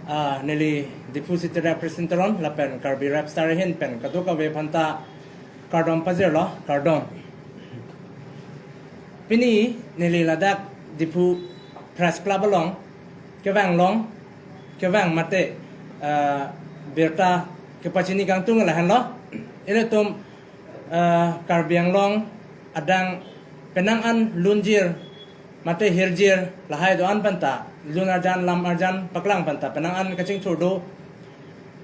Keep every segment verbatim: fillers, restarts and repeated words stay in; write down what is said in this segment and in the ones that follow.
Ah, neli Diphu City Rep President Teron lapen Karbi Rap Star ahin pen kadokave aphanta kardom pajirlo, kardom. Pini neli ladak Diphu Press Club along kevang long, kevang mate, ah, birta kepachini kangtung lahenlo. Ilitum, ah, Karbi Anglong adang penang an lunjir mate hirjir lahai do-an aphanta, lun arjan lam arjan paklang aphanta penang an kachingthur do.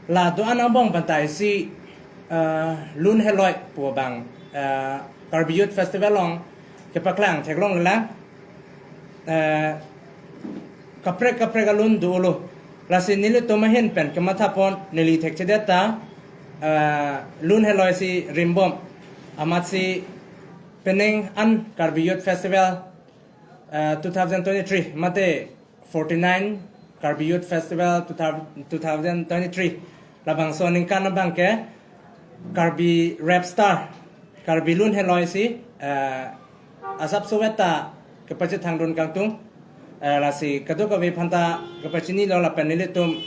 La do-an angbong aphanta isi, eh, Lun Heloi pu abang, eh, Karbi Youth Festival along kepaklang theklong lelang, eh, kaprek kaprek alun dolo. Lasi nelitum ahin pen kemathapon neli thekchedet ta, eh, Lun Heloi si rimbom, amatsi penang an Karbi Youth Festival, eh, two thousand twenty-three mate forty-nine Karbi Youth Festival two thousand twenty-three, labangso aningkan abangke Karbi Rap Star, Karbi Lun Heloi si, eh, asapso veta kepachethang dun kangtung, eh, lasi kadokave aphanta kepachinilo lapen nelitum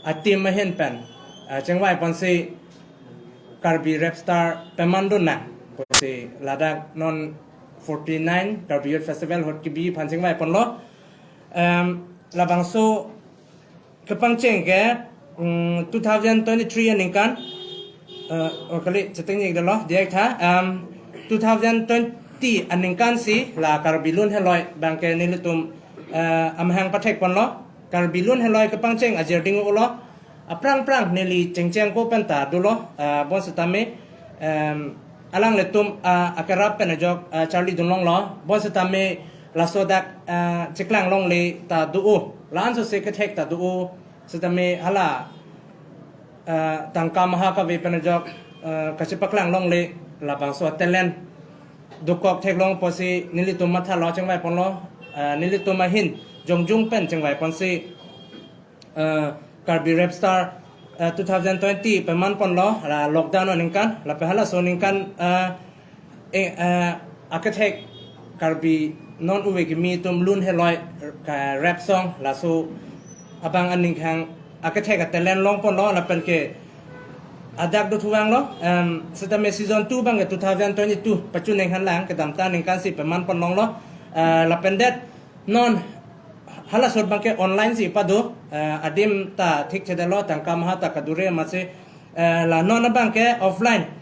a-team ahin pen, eh, chengvaiponsi Karbi Rap Star peman dun nang pusi ladak non forty-nine Karbi Youth Festival ahut kebi aphan chengvaiponlo. Em, labangso kepangcheng ke, mm, two thousand twenty-three aningkan, eh, oh, kali chetengnik dolo, diak tha, em, two thousand twenty aningkan si la Karbi Lun Heloi abangke nelitum, eh, amahang pathekponlo. Karbi Lun Heloi kepangcheng ajir ding-olo. Aphrang phrang neli chengcheng ko penta dolo, ah, bonsitame, em, alanglitum, ah, akerap pen ajok, ah, charli dunlonglo, bonsitame laso dak, ah, cheklang longle ta do-o, la-an sose kethek ta do-o, sitame hala, ah, tangka maha kave pen ajok, ah, kachepaklang longle, labangso talent dokok theklong pusi nelitum mathalo chengvaiponlo, ah, nelitum ahin jongjung pen chengvaiponsi, eh, Karbi Rap Star, eh, two thousand twenty pemanponlo, la lockdown aningkan, lapen halaso aningkan, eh, eh, eh, akethek Karbi non ove kimi atum Lun Heloi, eh, rap song, laso abang aningkan akethek a-talent longponlo, lapen ke adak do thuvanglo, em, sitame season two abangke two thousand twenty-two pachuneng hanlang kedamtang aningkan si pemanponlonglo, eh, lapen det non halaso abangke online si pado, eh, adim ta thikchedetlo, tangka maha ta kadure amatsi, eh, la non abangke offline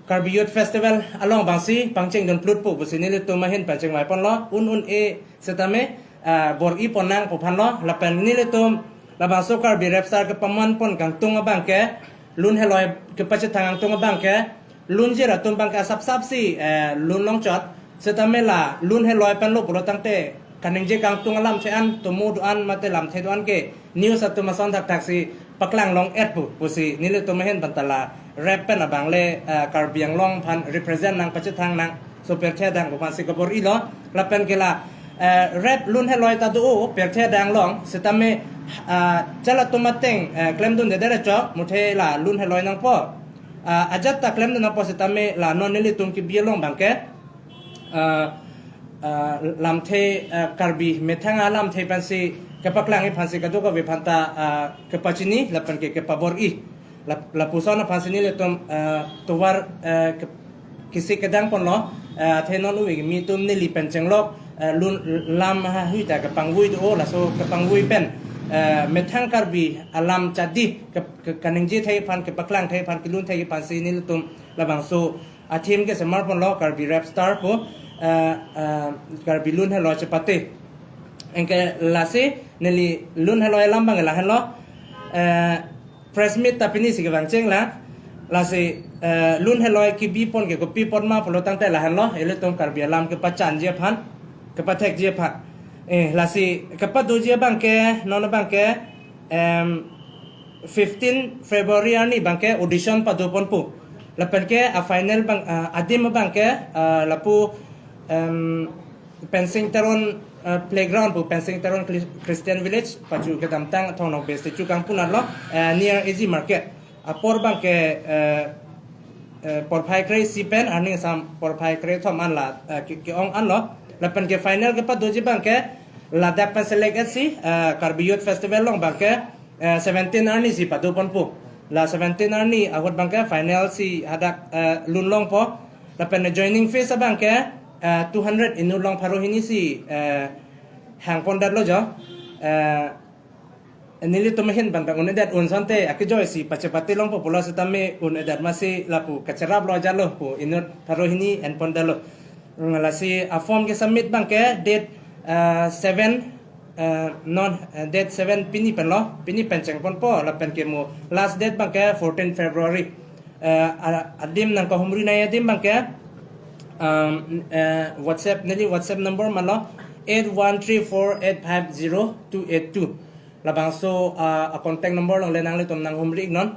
Karbi Youth Festival along abangsi pangcheng dun plutpo pusi nelitum ahin pen chengvaiponlo, un un-e sitame, eh, bor-ipon nang pu aphanlo, lapen nelitum labangso Karbi Rap Star kepamanpon kangtung abangke, Lun Heloi kepachethang kangtung abangke, lunjir atum abangke asapsap si, eh, lun longchot, sitame la Lun Heloi penlo pulo tangte kaningje kangtung alamthe an, tomo do-an mate lamthe do-an ke news atum ason thakthak si paklang long-et pu, pusi nelitum ahin penta la rap pen abangle, eh, Karbi Anglong aphan represent nang pachethang nang, so pirthe adang pu aphansi kabor-ilo, lapen ke la, eh, rap Lun Heloi ta do-o pirthe adang along, sitame, ah, chalatum ateng, eh, klemdundedet chok, muthe la Lun Heloi nangpo. Ah, ajat ta klemdun nangpo sitame la non nelitum kebi along abangke, ah, ah, lamthe, ah, Karbi methang alamthe aphansi kepaklangji aphansi kadokave aphanta, ah, kepachini lapen ke kepabor-i. Lap-, lapuson aphansi nelitum, ah, tovar, ah, ke-, kisi kedangponlo, ah, athe non ove kimi atum neli pen chenglok, ah, lun lam hahui ta kepangvoi do-o, laso kepangvoi pen, ah, methang Karbi alam chadi ke, ke, kaningje thekji aphan, kepaklang thekji aphan, kelun thekji aphansi nelitum labangso a-theme ke semarponlo Karbi Rap Star pu, eh, eh, Karbi Lun Heloi chepate. Anke lasi neli Lun Heloi alam abang lahenlo, eh, press meet ta pini si kevang chenglang, lasi, eh, Lun Heloi kebipon ke kopi apot ma pulo tangte lahenlo, ilitum Karbi alam kepachanji aphan, kepathekji aphan. Eh, lasi kepadoji abangke, non abangke, em, fifteen February arni abangke audition padoponpo. Lapen ke a-final abang, ah, adim abangke, ah, lapu, em, Pensing Teron, ah, playground pu, Pensing Teron Chris-, Christian Village, pachu kedamtang Thong Nokbe statue kangpunarlo, eh, near A G Market. Apor abangke, eh, eh, porphai kre-isi pen arni asam porphai krethom an la, eh, ke, ke-ong anlo. Lapen ke final kepadoji abangke ladak pen select-et si, eh, Karbi Youth Festival along abangke, eh, seventeen arni si pado ponpo. La seventeen arni ahut abangke final si hadak, eh, lun longpo. Lapen joining fees abangke, eh, two hundred inut along pharo hini si, eh, hang pondetlo jo. Eh, nelitum ahin abangke un-edet, un asonte akejoi si pachepate longpo pulo setame un-edet amatsi lapu kacheraplo ajatlo pu inut pharo hini en pondetlo. Mm, lasi a form ke submit abangke date, eh, seven, eh, non, eh, date seven pini penlo, pini pen cheng ponpo, lapen ke mo last date abangke fourteen February. Eh, a-, adim nangkahumri nangji adim abangke, um, eh, WhatsApp, neli WhatsApp number malo, eight one three four eight five zero two eight two. Labangso, ah, a contact number along le nanglitum nanghumri iknon.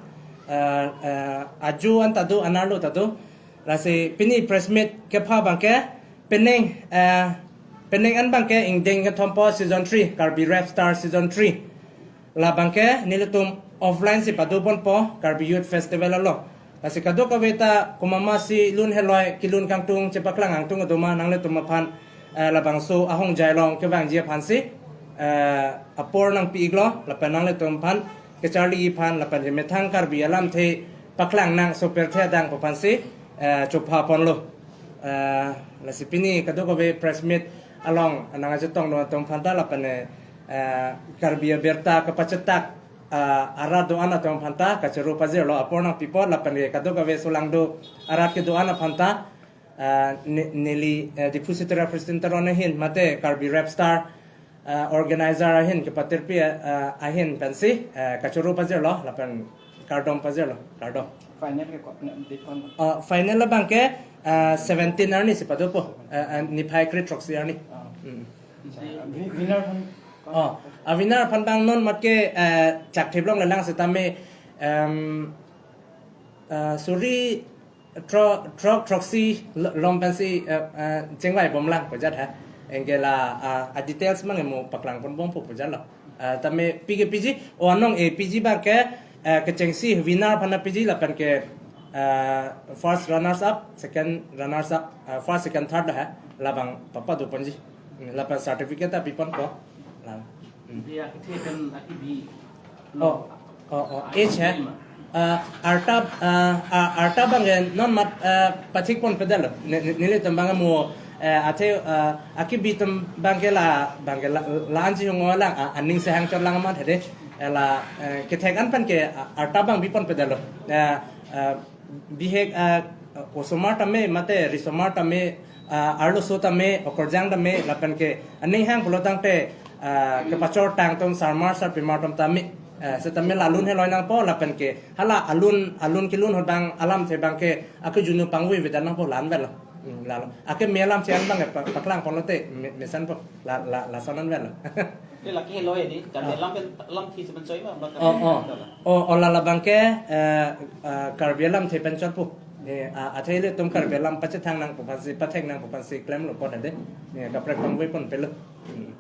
Eh, eh, ajo an ta do, anerlo ta do. Lasi pini press meet kepha abangke, penang, eh, penang an abangke ingdeng kethompo season three, Karbi Rap Star season three. La abangke nelitum offline si pado ponpo Karbi Youth Festival along. Lasi kadokave ta komat ma si lun heloi, kelun kangtung, chepaklang kangtung kedo ma, nanglitum aphan, eh, labangso ahongjai along kevangji aphan si, eh, apor nangpi iklo, lapen nanglitum aphan kacharli aphan, lapen methang Karbi alamthe paklang nang so pirthe adang pu aphan si, eh, chopha ponlo. Eh, lasi pini kadokave press meet along nangkachetongdun atum aphanta lapen, eh, Karbi abirta kapachetak, eh, arat do-an atum aphanta kachoro pajirlo, apor nangpipo, lapen ke kadokave solangdo arat kedo-an aphanta, eh, ne-, neli, eh, Diphu City Representative ahin mate Karbi Rap Star, eh, organizer ahin kepatirpi, eh, ahin pensi, eh, kachoro pajirlo, lapen kardom pajirlo, kardom. Final ke ko-, ne, di kon. Eh, final abangke, eh, seventeen arni si padopo, eh, eh, niphai kre-throksi arni. Ah. Hmm. Di, wi-, winner aphan. Oh, a winner aphan abang non matke, eh, chakthip longlelang setame, em, eh, suri thro-, throksi lo-, along pensi, eh, eh, chingvai bomlang pu ajat ha. Anke la, ah, a details abang mo paklang ponbompo pu ajatlo. Eh, tame pike piji, o anong e piji abangke, eh, kechengsi winner aphan piji lapen ke, eh, first runners up, second runners up, eh, first, second, third ha. Labang papa do ponji. Hmm, lapen certificate ta pi ponpo. La. Hmm. Dia kethe kan akibi. Oh, oh, oh. Age ha. Ah, arta, ah, ah, arta abangke non mat, ah, pathik ponpedetlo. Ne-, ne-, nelitum abang mo, eh, athe, ah, akibi atum abangke la, abangke la, la-an chihung lang, ah, aning sehang chot lang amat hede. Eh, la, eh, kethek an pen ke, ah, arta abang bi ponpedetlo. Eh, eh, bihek, ah, osomar tame, mate risomar tame, ah, arloso tame, okorjang tame, lapen ke aning hang pulo tangte, ah, kepachor tang atum sarmar sarpimar atum tame, ah, setame la lun heloi nangpo, lapen ke hala alun, alun kelun ahut abang alamthe abangke akejunu pangvoi vedan nangpo, la-an avelo. Hmm, lalo. Akeme alamthe an abang pa-, paklang ponlote, me-, mesenpo, la, la, lason an avelo. Ke lake heloi di, Karbi, ah, alam pen, alamthe si pen choi ma, ba Karbi, oh, oh, alam pen. Oh, oh, la labangke, eh, eh, Karbi alamthe pen chotpo. Ne, ah, athe ilitum Karbi alam pachethang nang pu aphansi, pathek nang pu aphansi klemlo pon ade. Ne, kaprek pangvoi ponpelo. Hmm.